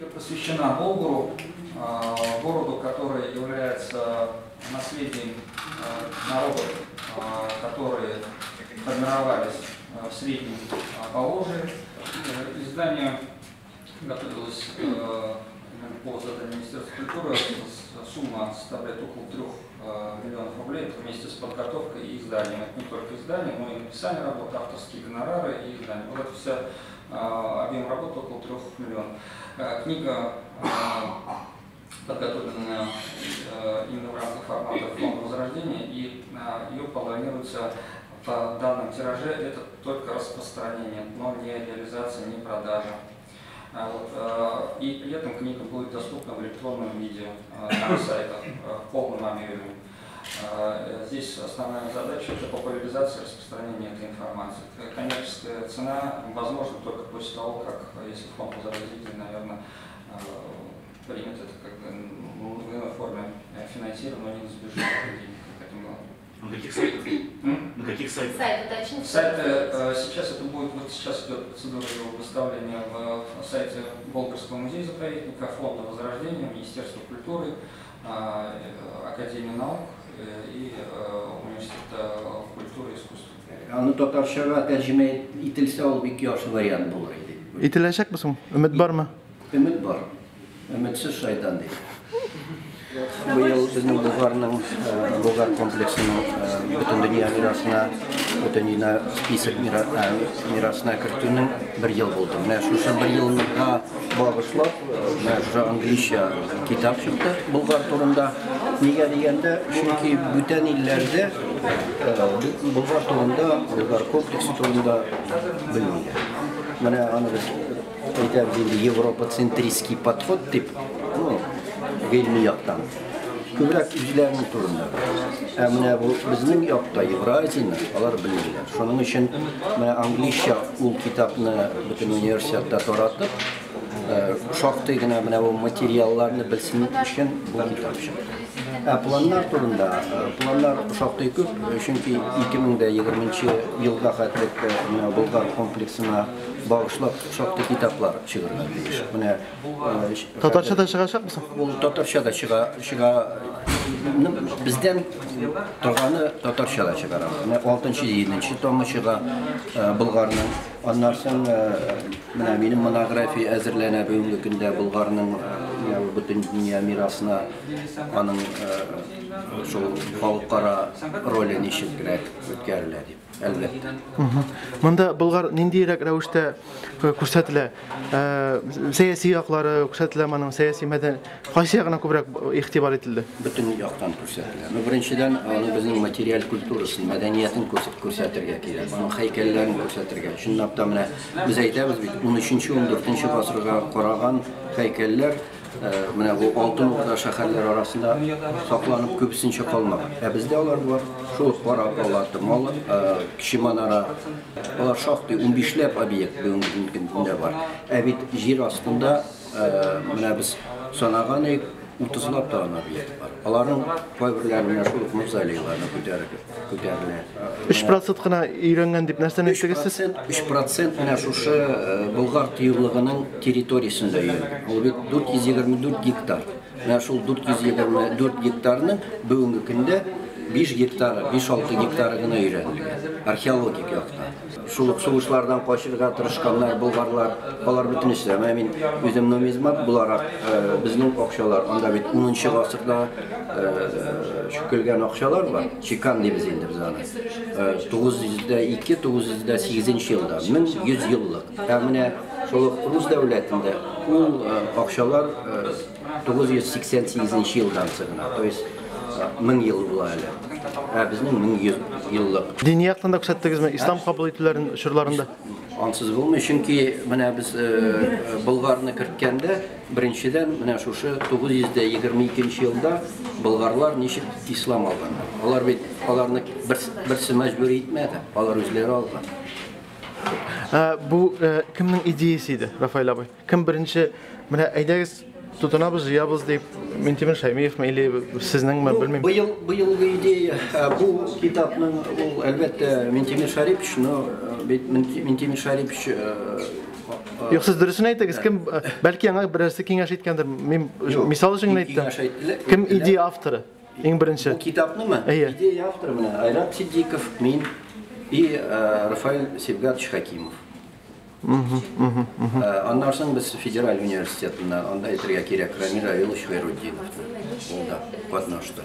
Книга посвящена Болгару, городу, который является наследием народов, которые формировались в Среднем Поволжье. Издание готовилось по заданию Министерства культуры. Сумма составляет около 3 миллионов рублей. Это вместе с подготовкой и изданием. Это не только издание, но и написание работы, авторские гонорары и издание. Вот это вся объем работы около 3 миллионов. Книга подготовлена именно в рамках формата Фонда Возрождения, и ее планируется по данным тираже, это только распространение, но не реализация, не продажа. Вот, и при этом книга будет доступна в электронном виде на сайтах в полном объеме. Здесь основная задача – это популяризация и распространение этой информации. Коммерческая цена возможна только после того, как, если фонд Возрождения, наверное, примет это как бы в иной форме финансирования, но не из бюджета денег, как это было. На каких сайтах? На каких сайтах? Сайт уточните. Сайты, сейчас это будет, вот сейчас идет процедура его выставления в сайте Болгарского музея-заповедника, Фонда Возрождения, Министерства культуры, Академии наук и Университета культуры и искусств. Аны татарчага тәрҗемә ителсә, ул бик яхшы вариант булыр иде. Ителәчәкме соң? Өмет бармы? Өмет бар. Өметсез шайтан ди. Быел безнең Болгарның Болгар комплексының бөтен мирасына, бөтен дөнья список мирасына кертүнең бер ел булды. Менә шушы бер елга багышлап, менә шушы английча китап чыкты Болгар турында. Нигә дигәндә, чөнки бүтән илләрдә Болгар турында, Болгар комплексы турында белмиләр. Менә аны без әйтәбез инде европоцентристский подход дип, ну, гыйльми яктан. Күбрәк үзләренең турында. Ә менә бу безнең якта Евразияны алар белмиләр. Шуның өчен менә английча ул китапны бөтен университетта таратып, шактый гына менә бу материалларны белсен өчен бу китап чыкты. Ә планнар турында, планнар шактый күп, чөнки 2020 елга хәтле менә Болгар комплексына багышлап шактый китаплар чыгарга тиеш. Менә Татарча да чыгачакмы соң? Ул татарча да чыга, чыга. Бездән торганы татарча да чыгарабыз. Менә 6-7 томы чыга Болгарның. Аннан соң менә минем монография әзерләнә бүгенге көндә Болгарның бөтен дөнья мирасына аның шул халыкара роле ничегрәк үткәрелә дип. Әлбәттә. Монда Болгар ниндирәк рәвештә күрсәтелә? Сәяси яклары күрсәтелә моның, сәяси мәдән кайсы ягына күбрәк игътибар ителде? Бөтен яктан күрсәтелә. Ну, беренчедән, аны безнең материаль культурасын, мәдәниятен күрсәтергә кирәк, аның һәйкәлләрен күрсәтергә. Чынлап та менә без әйтәбез бит, 13-14 гасырга караган һәйкәлләр менә бу Алтын Урда шәһәрләре арасында сакланып күбесенчә калмаган. Ә бездә алар бар. Шул Кара палата, Мал, Кече манара. Алар шактый 15ләп объект бүгенге көндә бар. Ә бит җир астында менә без санаган идек, 30лап тагын объект бар. Аларның кайберләре менә шул ук мавзолейларны күтәрелә. 3% кына өйрәнгән дип нәрсәне әйттегез сез? 3% менә шушы Болгар тыюлыгының территориясендә өйрәнгән. Ул бит 424 гектар. Менә шул 424 гектарның бүгенге көндә 5 гектары, 5-6 гектары гына өйрәнелгән археологик яктан. Шул ук сугышлардан качырга тырышканнар болгарлар, алар бөтенесе. Менә мин үзем нумизмат буларак безнең акчалар, анда бит 10 гасырда чүкелгән акчалар бар. Чекан дибез инде без аны. 902, 908 елда, 1100 еллык. Ә менә шул ук рус дәүләтендә ул акчалар 988 елдан соң, то есть 1000 ел була әле. Ә безнең 1100 еллык. Дини яктан да күрсәттегезме ислам кабул итүләрен чорларында? Ансыз булмый, чөнки менә без Болгарны керткәндә, беренчедән менә шушы 922 елда болгарлар ничек ислам алганнар. Алар бит аларны берсе мәҗбүр итмәде, алар үзләре алган. Бу кемнең идеясе иде, Рафаэль абый? Кем беренче менә әйдәгез тотынабыз, җыябыз дип, Минтимер Шаймиевме или сезнеңме, белмим. Быел быелгы идея бу китапның ул әлбәттә Минтимер Шарипович, но бит Минтимер Шарипович Юк, сез дөресен әйтегез, кем, бәлки аңа берәрсе киңәш иткәндер. Мин мисал өчен генә әйттем. Кем идея авторы? Иң беренче. Бу китапнымы? Әйе. Идея авторы менә Айрат Ситдиков, мин и Рафаэль Сибгатович Хакимов. Аннан соң без федераль университетыннан, анда әйтергә кирәк, Рамил Равилович Хайрутдинов. Ул да катнашты.